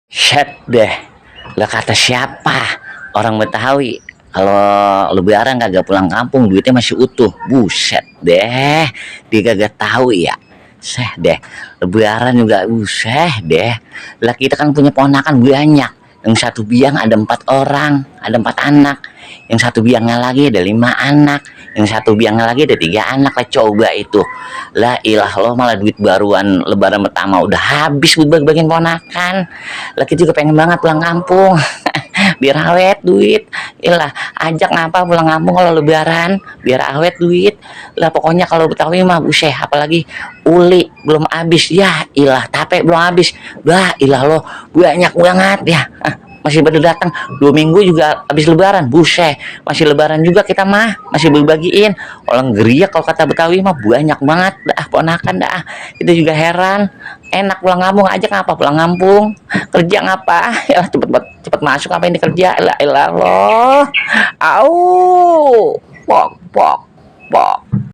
Set deh. Lah kata siapa? Orang Betawi. Kalau lebaran kagak pulang kampung duitnya masih utuh. Buset deh. Dia kagak tahu ya. Seh deh. Lebaran juga deh. Lah kita kan punya ponakan banyak. Yang satu biang ada 4 orang, ada 4 anak. Yang satu biangnya lagi ada 5 anak. Yang satu biangnya lagi ada 3 anak. Lah coba itu. Lah ilah lo malah duit baruan lebaran pertama udah habis buat bagian ponakan. Lagi juga pengen banget pulang kampung. Biar awet duit. Ilah ajak ngapa pulang kampung kalau lebaran biar awet duit. Lah pokoknya kalau Betawi mah buset, apalagi uli belum habis ya ilah, tape belum habis. Bah ilah lo banyak banget ya. Masih pada datang 2 minggu juga habis lebaran. Buset, masih lebaran juga kita mah masih berbagiin orang geria. Kalau kata Betawi mah banyak banget dah ponakan dah. Kita juga heran, enak pulang kampung aja ngapa pulang kampung kerja ngapa ya, cepet cepet masuk apa ini kerja. Elah elah loh, au pok pok pok.